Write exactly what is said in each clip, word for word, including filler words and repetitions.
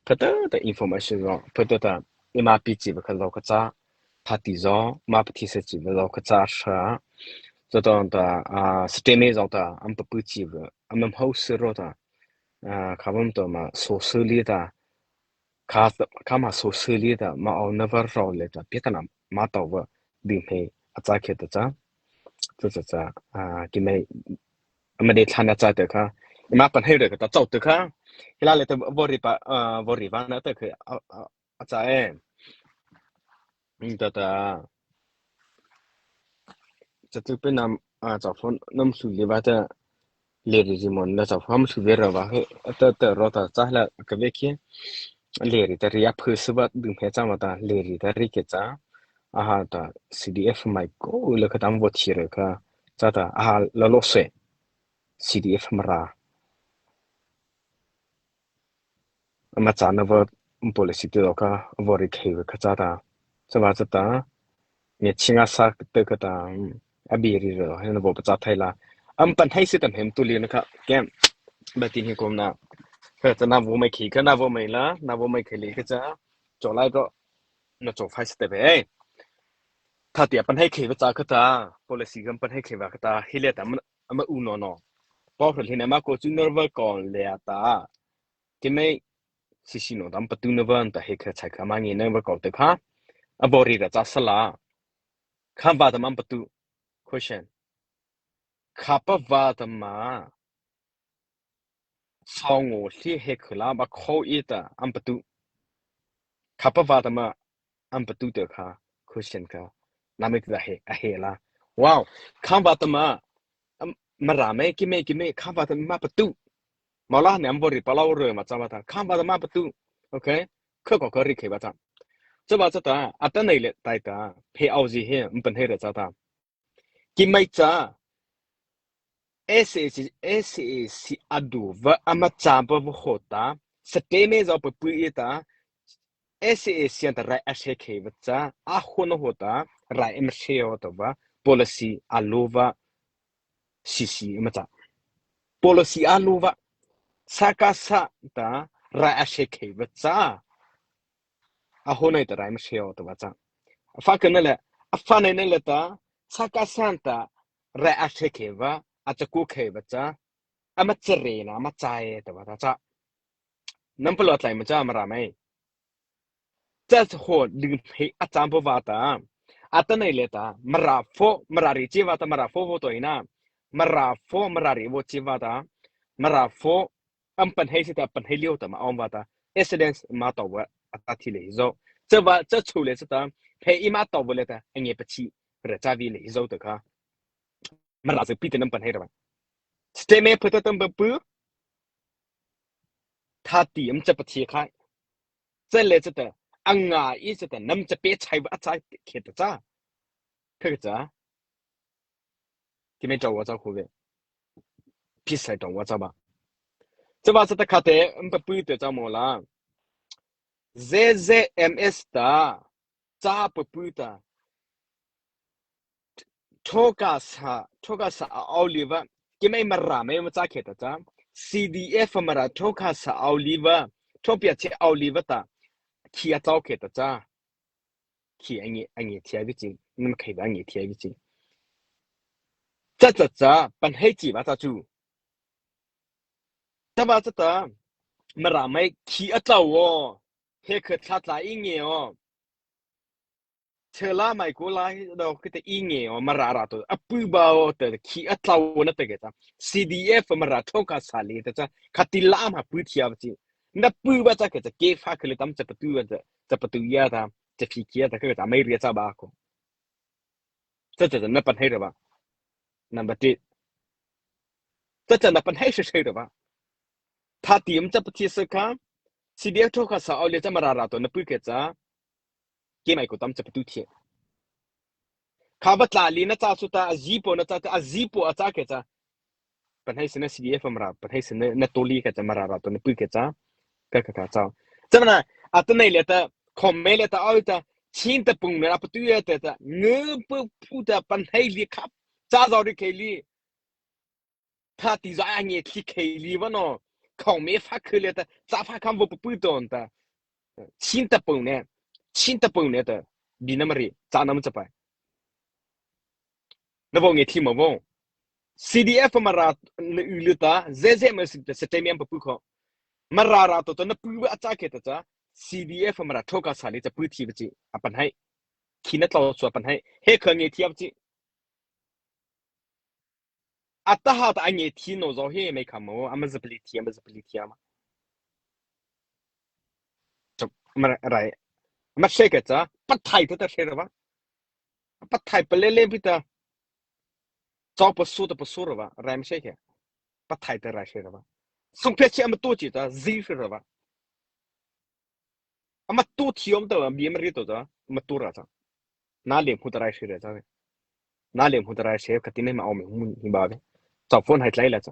phata ta information zy, phata ta eima pie chi ba kha zy kha cha, thati zy, ma pathisa chi ba zy kha cha sa, cha ta ta, ah, statement zy ta, ama papua chi ba, ama hmô sy ro ta, ah, kha bam ta ma so sy li ta, kha, kha ma so sy li ta, ma aw na va ro le ta, pie ta na, ma tao ba, ding he, a cha khe ta cha, cha cha cha, ah, ki mei, ama de thlan a cha ta kha, ma pan he re ka ta chau ta kha, hi la le ta vori pa, ah, vori va na ta kha, a, a, a cha e. Hm, ta ta. Cha tu pe nam, a, cha phone nam su le va ta. Le ri ri mon la cha phone su ve ra va he. Ta ta ro ta cha la ka ve ki. Le ri ta ri a phu su va dum he cha ma ta. Le ri ta ri ke cha. A ha ta C D F mai ko le ka tam vo thi re ka. Cha ta a ha la lo se. C D F Mara. Ama cha na va policy te lo ka, a vori khei ve kha cha ta. Cha va cha ta, nge chinga sa te kha ta, a bi ri ro, he na vo pa cha thai la. Am pan hai si tam hem tu li na kha, kem. Ba tin hi kom na. Kha cha na vo mai khei kha na vo mai la, na vo mai khei li kha cha. Cho lai ro, na cho phai si te ve. Thati a pan hai khei va cha kha ta, policy gam pan hai khei va kha ta, hi le ta, ama, ama u no no. Pau hra hi na ma ko chu ner va ko le a ta. Ki mei, si si no dam patu na van ta he kha chai kha ma ngi na va ko te kha. A vori ra cha sa la. Kha va ta ma patu. Question. Kha pa va ta ma. Song o hli he kha la ba kho i ta am patu. Kha pa va ta ma am patu te kha. Question kha. Na me ta he, a he la. Wow. Kha va ta ma. Am, Mara mei, ki mei, ki mei, kha va ta ma patu. Mawla ne am vori pa lau re ma cha va ta. Kha va ta ma patu. Okay. Kha ko ko ri khei va ta. Cha va cha ta, a ta nei le tai ta. Phe au zi he, m pan he re cha ta. Ki mei cha. S A C, S A C a du va ama cha va va ho ta. Sa te me za pa pu i ta. S A C ta rai a se khei va cha. A ho na ho ta. Rai em se ho ta va. Policy a lo va. C C ma cha. Policy a lo va. Sa ka sa ta rai a se khei va cha. A ho nai ta rai ma se ho ta va cha. A fa ka na le, a fa nai na le ta, sa ka sa ta rai a se khei va, a cha ku khei va cha. A ma cha re na, ma cha e ta va ta cha. Nam pa lo tlai ma cha Mara mei. Cha ho ding he a cham pa va ta. A ta nei le ta, Mara pho, Mara ri chi va ta, Mara pho vo to i na. Mara pho, Mara ri vo chi va ta. Mara pho, am pan hei si ta, pan hei liu ta, ma om va ta. Evidence ma to va, a ta thi le hi zo. Cha va, cha chu le cha ta, he i ma to va le ta, a nge pa chi, re cha vi le hi zo ta kha. Mara zy pi te nam pan hei ra ba. Statement pha ta tam ba pu. Thati am cha pa thi khai. Cha le cha ta. A nga i cha ta nam cha pe chai ba a chai khe ta cha. Phe ka cha. Ki me chau wa cha khu ve. Pi sai chau wa cha ba. Cha ba cha ta kha te am pa pu te cha mo la. Z Z M S ta. Cha pa pu ta. Thoka sa, thoka sa a au li va. Ki mei Mara mei ma cha khe ta cha. C D F Mara thoka sa au li va. Thopia che au li va ta. Khi a chau khe ta cha. Khi a nge, a nge thia vi chi. Nam khei va a nge thia vi chi. Cha cha cha, pan hei chi va cha chu. Ta va cha ta. Mara mei khi a chau o. He kha tla tla i nge o. Chela mai ko lai do kite i nge o Mara ra to. A pu ba o te khi a tla o na te ke ta. C D F Mara thoka sa le te cha. Kha ti la ma pu thia ba chi. Na pu ba cha ke cha ke fa ke le tam cha pa tu ba cha. Cha pa tu ya ta. Cha phi kia ta ke ta mai ria cha ba ko. Cha cha cha na pan hei ra ba. Number three. Cha cha na pan hei se se ra ba. Thati am cha pa thi sa kha. C D F thoka sa au le cha Mara ra to na pu ke cha. Ke mai ko tam cha pa tu thie. Kha va tla li na cha su ta a zi po na cha ta a zi po a cha ke cha. Pan hei se na C D F Mara, pan hei se na, na to li ke cha Mara ra to na pu ke cha. Ka ka ka cha. Cha na, a ta nei le ta, khom me le ta au ta, chin ta pung na pa tu ya ta ta, nge pu pu ta pan hei li khap. Cha zau ri ke li. Thati za a nge thi khei li va no. Khom me fa khu le ta, cha fa kham vo pu pu ton ta. Chin ta pau ne, Chin ta pau ne ta, bi na mari, cha na ma cha pai. Na vaw nge thi ma vaw. C D F Mara na u lu ta, Z Z M S ta sa te miam pa pu kho. Mara ra to to na pu ba a cha ke ta cha, C D F Mara tho ka sa li cha pu thi ba chi, a pan hai. Khi na tlo su a pan hai. He kha nge thi a ba chi. A ta ha ta a nge thi no zo he mai kha mo, a ma za pali thi, a ma za pali thi a ma. Cha, ma rai. Ma se ke cha, pa thai ta ta se ra ba. Pa thai pa le le pi ta. Cha pa su ta pa su ra ba, rai ma se ke. Pa thai ta rai se ra ba. Sung pe chi a ma tu chi ta, zi se ra ba. A ma tu thi om ta ba, bi a ma ri to ta, ma tu ra cha. Na le mu ta rai se ra cha. Na le mu ta rai se, ka ti ne ma o me mu ni ba ve. Cha phone hai tlai la cha.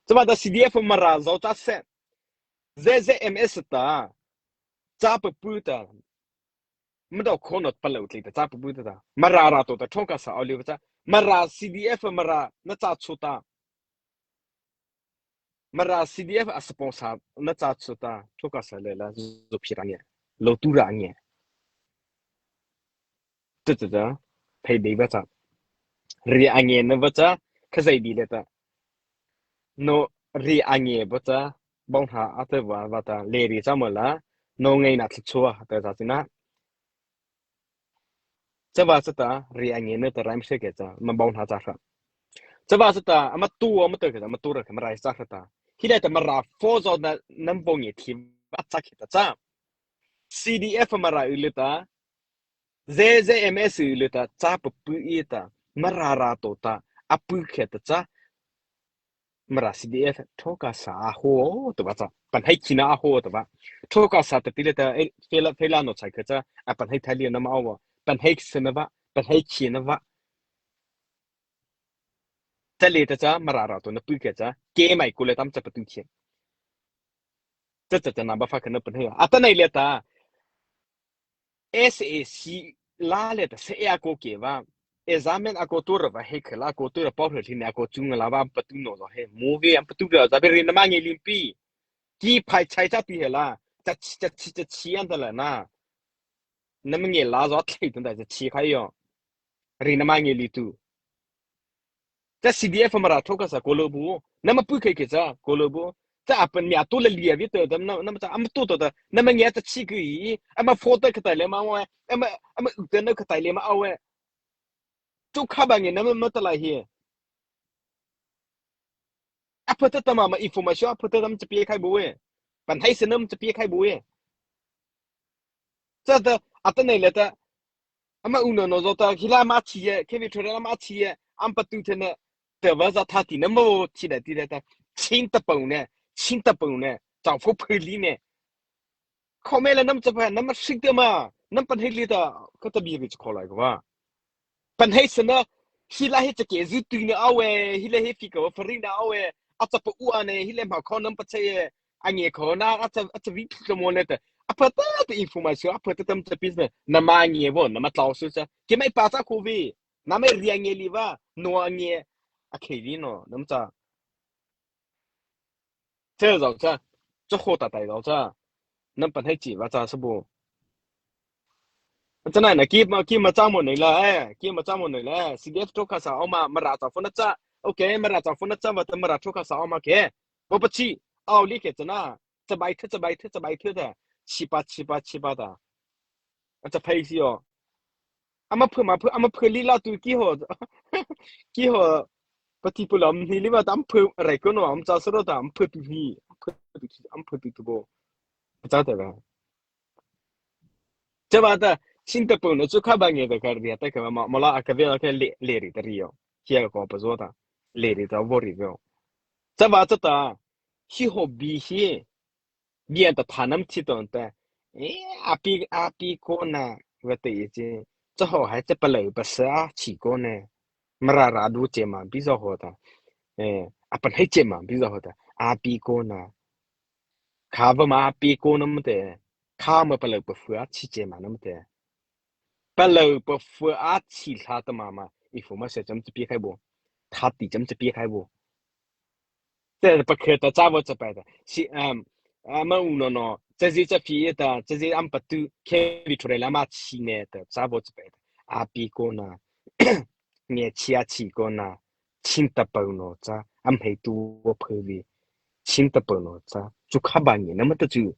Cha ba ta C D F Mara zo ta se. Z Z M S ta. Cha pa pu ta. Ma do kho no pa lo tli ta cha pa pu ta. Mara ra to ta tho ka sa o li cha. Mara C D F Mara na cha chu ta. Mara C D F a sponsor na cha chu ta. Tho ka sa le la zu phi ra nge. Lo tu ra nge. Cha cha cha. Phei dei ba cha. Ri a nge na ba cha. Kha zai di le ta. No ri a nge ba cha. Bong ha a te ba ba ta. Le ri cha ma la. No ngai na thli chua ta cha chi na. Cha ba cha ta ri a nge na ta rai ma se ke cha. Ma bong ha cha kha. Cha ba cha ta a ma tu a ma ta ke cha ma tu ra ke ma rai cha kha ta. Hi le ta Mara fo zo na nam bong nge thi ba cha ke ta cha. C D F Mara u le ta. Z Z M S u le ta cha pa pu i ta. Mara ra to ta. A pu ke ta cha. Mara C D F tho ka sa a ho ta ba cha. Pan hai khi na a ho ta ba. Tho ka sa ta ti le ta, eh, fe la, fe la no chai ke cha. A pan hai thai li na ma o ba. Pan hai se na ba. Pan hai khi na ba. Cha le ta cha, Mara ra to na pu ke cha. Ke mai ko le tam cha pa tu khi. Cha cha cha na ba fa ke na pan hai. A ta nai le ta. S A C la le ta se a ko ke ba. Examen a ko tu ra ba he ke la ko tu ra pau he li ne a ko chung la ba pa tu no zo he. Movie am pa tu ra za be ri na ma nge lim pi. Ki phai chai cha pi he la. Cha chi cha chi cha chi an ta la na. Na ma nge la zo thei tan da cha chi khai yo. Ri na ma nge li tu. Cha C D F Mara tho ka sa ko lo bu. Na ma pu ke ke cha ko lo bu. Cha a pan mi a tu la lia vi te dam na, na ma cha am tu to ta. Na ma nge ta chi ki. Ama photo ka ta le ma wa. Ama, ama u te na ka ta le ma a wa. Tu kha ba nge na ma ta la hi. A pha ta ta ma ma information a pha ta dam cha pi khai bu e. Pan hai se nam cha pi khai bu e. Cha ta, a ta nei le ta. Ama u no no zo ta, hi la ma chi ye, ke vi thre la ma chi ye, am pa tu te ne, te va za tha ti na mo, chi da ti da ta, Chin ta pau ne, Chin ta pau ne, cha pho phe li ne. Kho me la nam cha pa, nam ma sik te ma, nam pan he li ta, ka ta bi ri cha kho lai ko ba. Pan hai se na, hi la he cha ke zu tu ne a we, hi la he fi ka wa fa ri na a we, a cha pa u a ne, hi la ma kho nam pa cha ye, a nge kho na, a cha, a cha vi tu mo le ta. A pha ta ta information, a pha ta tam cha pi ne, na ma nge bo, na ma tlau su cha. Ke mai pa cha ko vi, na mai ri a nge li va, no a nge, a ke vi no, nam cha. Che zau cha, cha kho ta tai zau cha. Nam pan hai chi va cha sa bu. Cha nai na ki ma, ki ma cha mo nei la, eh, ki ma cha mo nei la, eh, C D F tho ka sa o ma, Mara cha phone cha. Okay, Mara cha phone cha, va ta Mara tho ka sa o ma ke. Bo pa chi, au li ke cha na. Cha bai the, cha bai the, cha bai the ta. Chi pa, chi pa, chi pa ta. A cha phai si o. Ama phu, ma phu, ama phu li la tu ki ho. Ki ho. Pa ti pu lam ni li va ta am phu rai ko no, am cha sa ro ta, am phu tu hi. Am phu tu hi, am phu tu tu bo. Cha ta ba. Cha ba ta, Chin ta pau no chu kha ba nge ta ka ri ta ka ma, ma la a ka ve la ka le, le ri ta ri yo. Hi a ko pa zo ta. Le ri ta vo ri yo. Cha ba cha ta. Hi ho bi hi. Bian ta tha nam thi ton ta. E, a pi, a pi ko na, va te i chi. Cha ho hai cha pa lo pa sa chi ko ne. Mara ra du che ma bi zo ho ta. E, a pan hai che ma bi zo ho ta. A pi ko na. Kha va ma a pi ko na ma te. Kha ma pa lo pa fu a chi che ma na ma te. Pa lo pa fu a chi hla ta ma ma. I fu ma se cham cha pi khai bo. Tha ti cham cha pi khai bo. Te pa khe ta cha vo cha pai ta. Si, um, a ma u no no. Chazy cha phi ta, chazy ama patu, khebi thurei lama chi ne ta, cha bo cha pe ta. A pi ko na, nge chi a chi ko na, chin ta pau no cha, ama hei tu wo phe vi, chin ta pau no cha, chu kha ba nge na ma ta chu.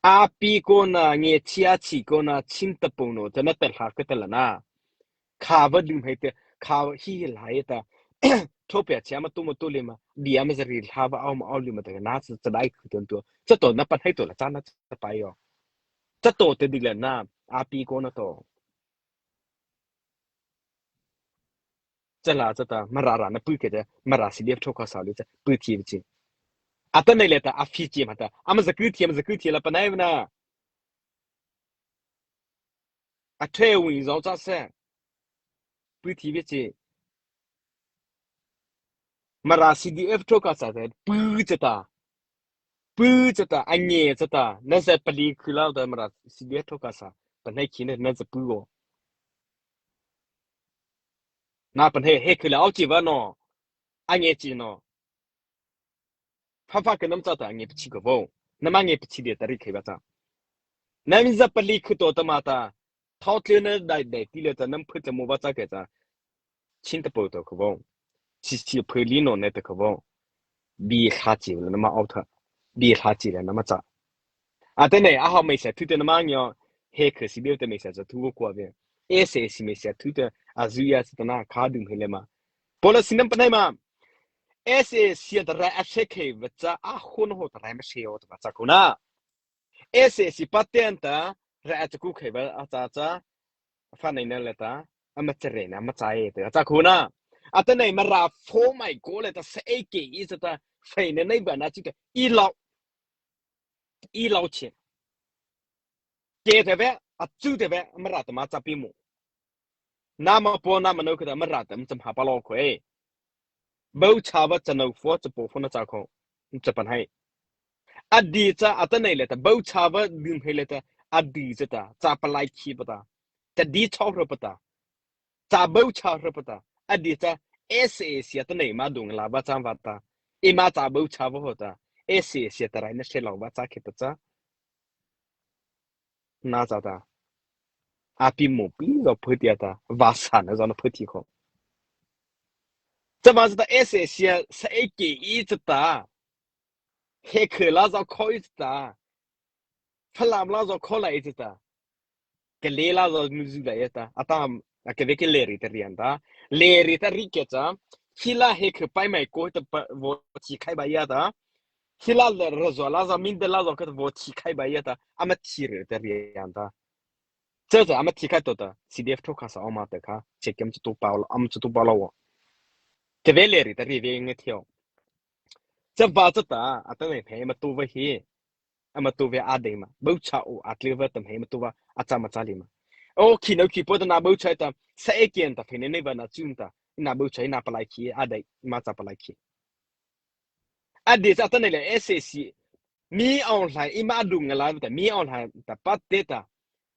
A pi ko na, nge chi a chi ko na, chin ta pau no cha, na ta hla ka ta la na. Kha va dum hei te, kha hi hi lai ta. Tho pia chi ama tu ma tu le ma, di ama za ri hla va au ma au le ma ta na sa cha dai khu ton tu. Cha to na pa hai to la cha na cha pa yo. Cha to te di la na, a pi ko na to. Cha la cha ta, Mara ra na pu ke te, Mara si dep tho ka sa le cha, pu ti chi. A ta nei le ta, a phi chi ma ta, ama za ku ti, ama za ku ti la pa nai na. A thei wi zau cha se. Pu ti ve chi. Mara C D F tho ka sa te, pu cha ta. Pu cha ta, a nge cha ta. Na za pa li khu la ta Mara C D F tho ka sa. Pa nei ki ne, na za pu go. Na pa nei he khu la au chi va no. A nge chi no. Pha pha ke nam cha ta nge pi chi ko vo. Nama nge pi chi de ta ri khe ba cha. Nam za pa li khu to ta ma ta. Thao tle na dai dai ti le ta nam phu ta mo ba cha ke cha. Chin ta po to ko vo. Chi chi phu li no ne ta ko vo. Bi kha chi le nama au tha. Bi kha chi le nama cha. A te nei, a hao mei sa thu te nama ngyo. He khe si de te mei sa cha thu ko ve. E se si mei sa thu te a zu ya sa ta na kha dum he le ma. Policy nam pa nei ma. S A C ta rai a se khei va cha, a khon ho ta rai ma se o ta va cha ko na. S A C pa ten ta rai a cha ku khei va a cha cha. Fa nei na le ta. A ma cha re na ma cha e ta cha ko na. A ta nei Mara fo mai ko le ta sa e ke i cha ta. Fei nei nei ba na chi ta. I lau. I lau chi. Ke te ve, a chu te ve, Mara ta ma cha pi mo. Nama po nama no ka ta Mara ta ma cha ha pa lo ko e. Bau cha va cha no fo cha po fo na cha ko. Cha pa nei. A di cha a ta nei le ta bau cha va dum he le ta a di cha ta cha pa lai khi pa ta. Cha di chau hra pa ta. Cha bau cha hra pa ta. A di cha S A C ta nei ma dung la va cha va ta. I ma cha bau cha va ho ta. S A C ta rai na se lo va cha khe ta cha. Na cha ta. A pi mo pi zo phe ti ta. Va sa na zo na phe ti ko. Cha va cha ta S A C sa e ke i cha ta. He khe la zo ko i cha ta. Phalam la zo ko la i cha ta. Ke le la zo mu zu la ya ta. A ta a ke ve ke le ri ta ri an ta. Le ri ta ri ke cha. Hi la he khe pai mai ko ta pa vo chi khai ba ya ta. Hi la le ra zo la zo min de la zo ke vo chi khai ba ya ta. Ama chi ri ta ri an ta. Cha cha ama chi khai to ta. C D F tho ka sa ama ta ka. Che kem chu tu pa lo, am chu tu pa lo. Ke ve le ri ta ri ve nge theo. Cha va cha ta. A ta nei phe ma tu va hi. Ama tu ve a dei ma. Bau cha o a tle va tam he ma tu va a cha ma cha li ma. O khi no khi po ta na bau cha ta. Sa e kian ta phe ne nei va na chun ta. Na bau cha na pa lai khi a dei ma cha pa lai khi. A di cha ta nei le S A C. Mi aw hlai i ma du nga la ta. Mi aw hlai ta pa te ta.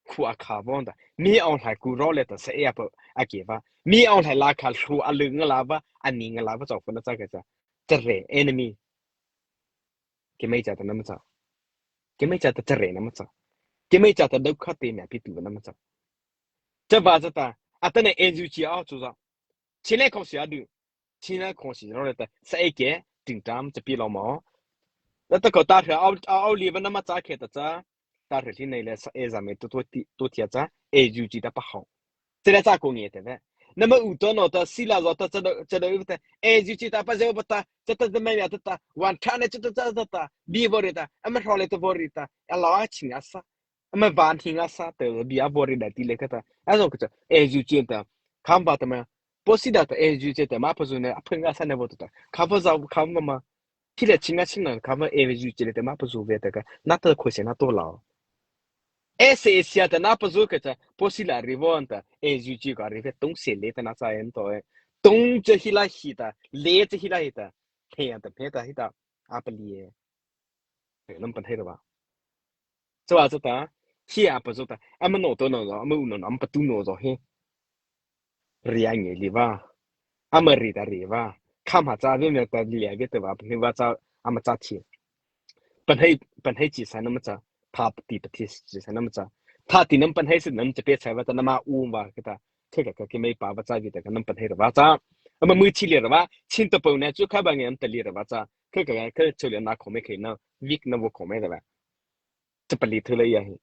Khu a kha von ta. Mi aw hlai ku ro le ta sa e a pa a ke va. Mi aw hlai la kha khu a lu nga la va. A ni nga la va cha fu na cha ke cha. Cha re enemy. Keimo cha ta nama cha. Keimo cha ta cha re nama cha. Keimo cha ta dau kha te mya pi tu nama cha. Cha va cha ta. A ta nei N U G a chu za. Chin le khong si a du. Chin le khong si ro le ta. Sa e ke. Ting tam cha pi lo mo. La ta ko ta hra au au li va nama cha ke ta cha. Ta hra li nei le sa e za me tu tu ti tu ti cha. N U G ta pa hao. Te le cha ko nge te ve. Nama u to no ta si la zo ta cha da cha da u ta. N U G ta pa ze pa ta. Cha ta de me ya ta ta. Wan tha ne cha ta cha ta ta. Bi vo ri ta. Ama hro le ta vo ri ta. A la a ching a sa. Ama van hing a sa te bi a vo ri da ti le ka ta. A zo ka cha. N U G ta. Kham ba ta ma. Po si da ta N U G ta ma pa zu ne. A phung a sa ne vo ta. Kha va za kha ma ma. Khi le ching a ching na kha va N U G le ta ma pa zu ve ta ka. Na ta ko se na to la. S A C ta na pa zu ke ta, po si la ri von ta, N U G ka ri ve tong se le ta na cha en to e. Tong che hi la hi ta, le che hi la hi ta, he an ta phe ta hi ta, a pa li e. He nam pan he ra ba. Cha wa cha ta, hi a pa zu ta, ama no to no zo, ama u no no, ama pa tu no zo he. Ri a nge li va. Ama ri ta ri va. Kha ma cha ve me ta li a ve ta va, pa he va cha, ama cha thi. Pan he pahnie chi sa nama cha, tha pati pati chi sa nama cha, tha ti nama pahnie si nama cha pe chai va ta nama u va kha ta, kha kha kha keimo pa va cha vi ta kha nama pahnie ra va cha, ama mu chi le ra va, chin ta pau na chu kha ba nge am ta le ra va cha, kha kha kha chu le na kho me khe na, vik na vo kho me ra va. Cha pali thu le ya hi.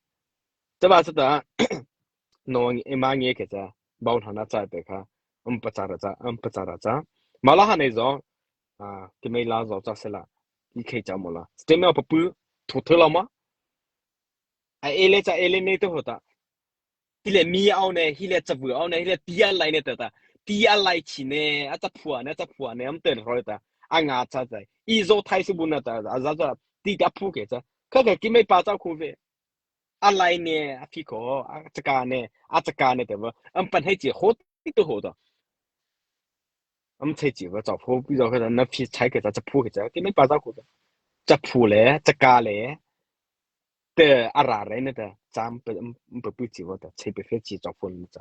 Cha va sa ta, no nge, ema nge khe cha, bau hana cha te kha, am pa cha ra cha, am pa cha ra cha. Mala ha nei zo, a, keimo la zo cha se la, i khe cha mo la. Stem ya pa pu, thu thu la ma. A ele cha ele nei to ho ta. Hi le mi au ne, hi le cha bu au ne, hi le ti a lai ne ta ta. Ti a lai chi ne, a cha phua ne, a cha phua ne, am te ro ta. A nga cha cha. I zo thai su bu na ta, a za cha, ti ta phu khe cha. Kha kha keimo pa cha khu ve. A lai ne, a phi ko, a cha ka ne, a cha ka ne te va. Am pahnie chi ho ti to ho ta. Am chai chi va cha phu pi zo kha ta, na phi chai khe cha cha phu khe cha. Keimo pa cha khu ve. Cha phu le, cha ka le. Te a ra re ne te, cha am pe, am pe pu chi va ta, chai pe fe chi cha phu ne cha.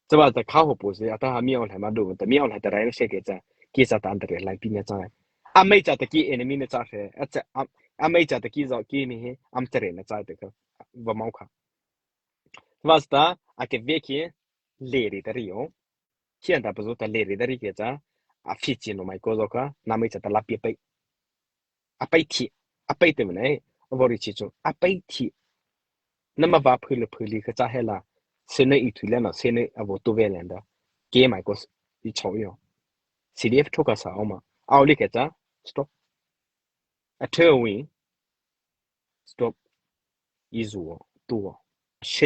Cha va ta kha ho po se, a ta ha mi au lai ma do, ta mi au lai ta rai se khe cha, ki sa ta an ta re lai pi ne cha. A mai cha ta ki enemy ne cha he, a cha, a, a mai cha ta ki zo ki mi he, am cha re ne cha te kha, va mau kha. Va sa ta, a ke ve ki, le ri ta ri yo. Hian ta pa zo ta le ri ta ri khe cha, a phi chi no mai ko zo kha, na mai cha ta la pi pai. A pai thi, a pai te mene, a vo ri chi chu, a pai thi. Nama va phu le phu li kha cha he la, se ne i thu le na, se ne a vo tu ve le nda. Ke mai ko s-, i chao yo. C D F thu ka sa o ma. Au li khe cha, stop. A thu wi, stop. I zu o, tu o.